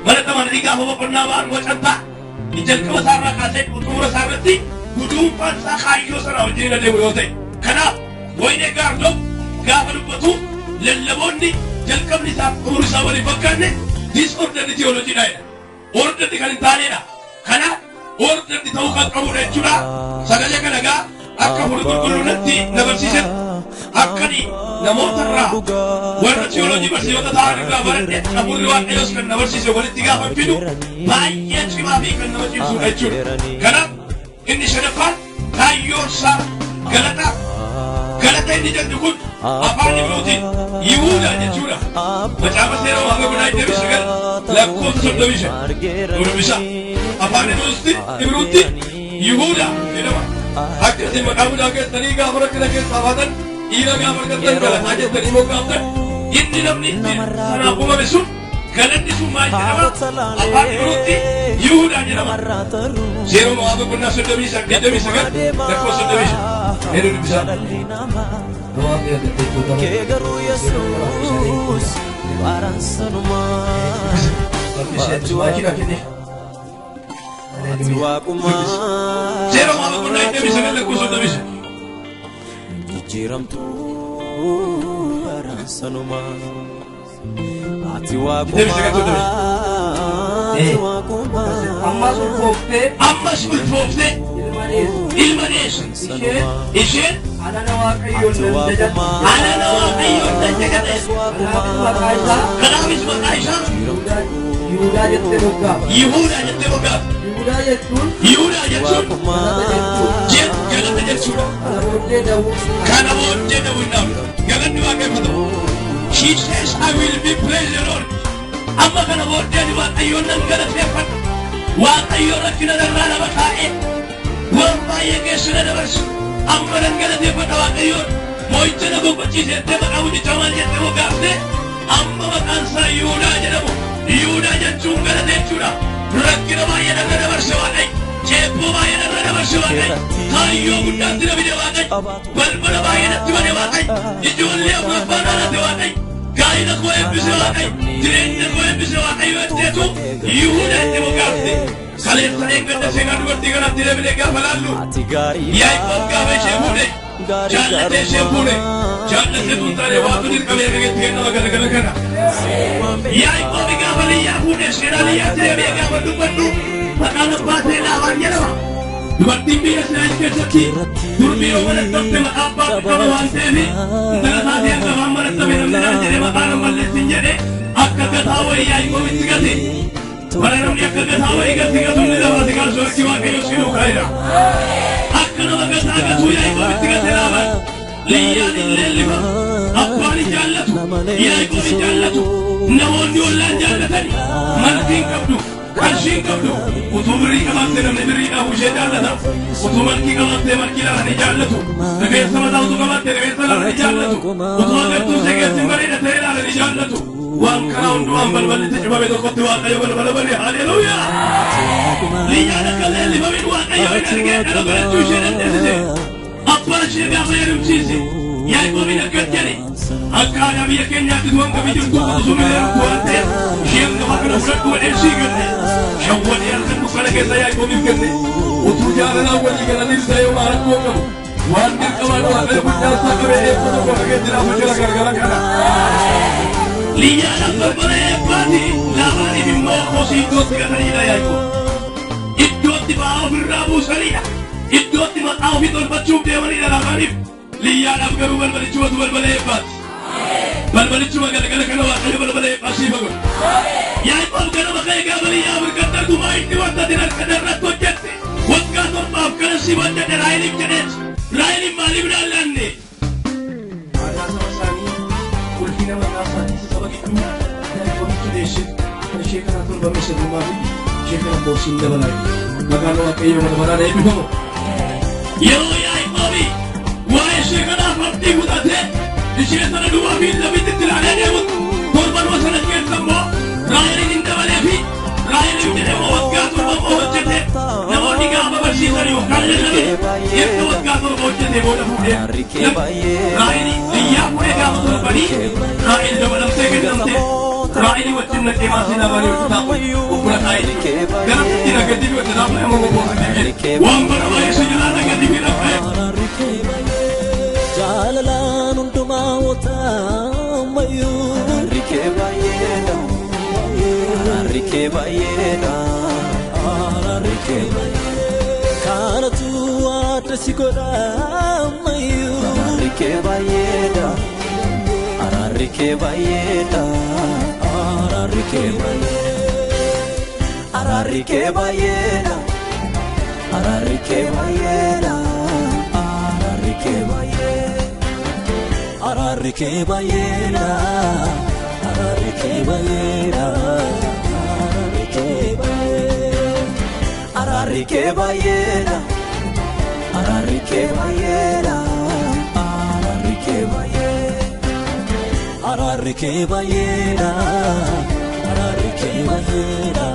Mana tamarrii gaafa boqonnaa ba'an wacantaa jalqaba isaarraa kaasee xumura isaarratti guduunfaan isaa kaayyoo sana wajjin adeemu yoo ta'e. Kanaaf Wayne Gaardom gaafa dubbatu, lallaboonni jalqabni isaa xumurri isaa waliin fakkaanne disorderly theology dha jedha. Orderly kan hin taanedha. Kanaaf orderly ta'uu kan qabudha jechuudha. Sagalee kana egaa akka Hafuurri Qulqulluun natti na barsiisetti, akkani namoota irraa, warra theology barsiisota ta'an irraa baradhe, Hafuurri Waaqayyoos kan na barsiise walitti gaafa fidu, baay'ee cimaa fi kan nama cimsudha jechuudha. Kanaaf inni shanaffaan kaayyoon isaa galata. Galata inni jedhu kun afaan Ibruutiin Yihuudaa jechuudha. Macaafa Seera Uumamaa boqonnaa 29 lakkoofsa 35 dubbisa. Afaan Ibruutti Yihuudaa jedhama. Akka isin maqaa mucaa keessanii gaafa rakkina keessaa baatan, dhiira gaafa argattan Galataa jettanii moggaaftan, inni namni ittiin sanaaf uumame sun, galanni sun maal jedhama? Afaan Ibruutti Yihuudaa jedhama. Seera Uumamaa boqonnaa 29 lakkoofsa 35. Mee nu dubbisaa. Kee garuu Yesuus waaraan sanumaa. Ati waaqumaa. Seera Uumamaa boqonnaa 29 lakkoofsa 35. Jijjiiramtuu waaraan sanumaa. Ati 29. waaqumaa. Ati waaqumaa. Ammas ulfooftee Ammas ulfooftee ilma deesse. Ilma deesse. Isheen Isheen anana Waaqayyoon nan jajadha. Anana Waaqayyoon nan jajadha. Kanaafis maqaa isaa Kanaafis maqaa isaa Yihudaa jettee moggaafte. Yihuudaa jettee moggaafte. Yihudaa jechuun Yihuudaa jechuun galata jechuudha. Galata jechuudha. Kana booddee Daawit Kana booddee Daawit dhaabde. Galanni Waaqayyoon. She says, "I will be praised the Lord." Amma kana booddee ani Waaqayyoon nan galateeffadha. Waaqayyo rakkina narraa nama kaa'ee waan baay'ee keessa na dabarse. Amma nan galateeffadha Waaqayyoon. Moo'icha na gonfachiise jettee maqaa mucichaa maal jettee moggaaftee? Amma maqaan isaa Yihudaa jedhamu. Yihudaa jechuun galata jechuudha. Rakkina baay'ee narra dabarse Waaqayyo. Ceephoo baay'ee narra dabarse Waaqayyo. Kaayyoo guddaatti na fide Waaqayyo. Balbala baay'ee natti bane Waaqayyo. Ijoollee afuraffaa dhalate Waaqayyo. Gaa'ila koo eebbise Waaqayyo. Jireenya koo eebbise Waaqayyo jetteetu Yihudaa itti moggaafte. Kaleessa eeggadda seenaa dubartii kanaatti deebinee gaafa laallu, Ati gaarii. Yaaqoob gaafa ishee fuudhe, jaallatee ishee fuudhe. Jaallatee tun taane, waatu dirqamee argagetti kennama galgala kana. Yaaqoob gaafa Liyyaa fuudhe, seenaa Liyyaatti deebi'ee gaafa dubbadhu, maqaan abbaa ishee Laabaan jedhama. Dubartiin biyya Israa'el keessatti durbi yoo malattamte maqaa abbaa qaba waan ta'eef, intala isaati hangafaan malattame namni naan jedhee maqaa nan balleessin jedhe akka gataa wayii Yaaqoobitti gate. Bara namni akka gataa wayii gati gatu inni lafaati kaasu, harki Waaqayyo si duukaa jira. Akka nama gataa gatuu Yaaqoobitti gate Laabaan. Liyyaan hin leellifamu. Abbaan hin jaallatu. Yaaqoob hin jaallatu. Namoonni ollaan jaallatani. Malkii hin qabdu. Qarshii hin qabdu. Utuu birrii qabaattee namni birrii dhaabu ishee jaallata. Utuu malkii qabaattee malkii ilaalanii jaallatu. Rifeensa mataa utuu qabaattee rifeensa ilaalanii jaallatu. Utuu agartuu ishee keessi bareeda ta'e ilaalanii jaallatu. Waan karaa hundumaan balballi itti cufame tokkotti Waaqayyo balbala bane. Haleluuyaa! Liyyaan akka leellifamin Waaqayyo hin argee dhala godhachuu ishee dandeessise. Abbaan ishee gaafa heerumsiise Yaaqoobiin akkas jedhe: akka aadaa biyya keenyaatti tu hangafi jirtu quxisuu malee heerumtu waan ta'eef, ishee hangafa kana fudhadhu jedhee ishii kenne. Shawwadee halkan dukkana keessa Yaaqoobiif kenne. Utuu jaalalaan walii galaniis ta'ee homaa rakkoo qabu. Waan dirqamaan Waaqayyo guddaa isaa qabee eebba tokko akka jiraatu jira gargara kana. Liyyaadhaaf balbala eebbaati, Laabaaniif immoo kosii iddootti gataniidha Yaaqoob. Iddootti ba'aa ofirraa buusanidha. Iddootti maqaa ofii tolfachuuf deemanidha Laabaaniif. Liyyaadhaaf garuu balbalichumatu balbala eebbaati. Balbalichuma galgala kana Waaqayyo balbala eebbaa siif godhu. Yaaqoob ganama ka'ee gaafa Liyyaa mirgatti argu, maa inni wanta ati harka irratti hojjette? Waggaa 7f kana si hojjette Raaheliif jedheeti. Raaheliif maaliif ilaallanne? Aadaa saba isaanii, ulfina maqaa isaanii saba gidduu Yaaqoobitti deesse. Kan ishee kanaa torbame sirrumaa fi ishee kana immoo siin dabalaa. Maqaan Waaqayyoo bara baraan eebbifamu. Yeroo Yaaqoobi waa'ee ishee kanaaf abdii kutatee ishee sana duwwaa fi lafitti itti ilaalee deemutti, torbanuma sana keessa immoo Raaheliin hin dabalee fi Raaheliin jedhamu waggaa 7 immoo hojjete. Namoonni gaafa barsiisan Waaqayyo kan lallabe erga waggaa 7 hojjetee booda fuudhee. Raa'eli Liyyaa fuudhee gaafa torbanii Raa'el dabalamtee kennamtee Raa'eli wajjin naqee maasii lamaanii hojjetaa obbula taa'ee jechuudha. Gara itti nagaddi fi hojjetaa fuudhee amma bobboosa waan bara baay'ee si jalaa nagaddi fi dhaqqee. Jaalalaan hundumaa wotaamayuu. Araarri kee baay'eedha. Araarri kee baay'eedha. Araarri kee baay'eedha. Kanatu adda si godha ammayyuu. Araarri kee baay'eedha. Araarri kee baay'eedha. Araarri kee baay'eedha. Araarri kee baay'eedha. Araarri kee baay'eedha. Araarri kee baay'eedha. Araarri kee baay'eedha. Araarri kee baay'eedha. Araarri kee baay'eedha. Araarri kee baay'eedha. Araarri kee baay'eedha. Araarri kee baay'eedha. Araarri kee baay'eedha. Araarri kee baay'eedha.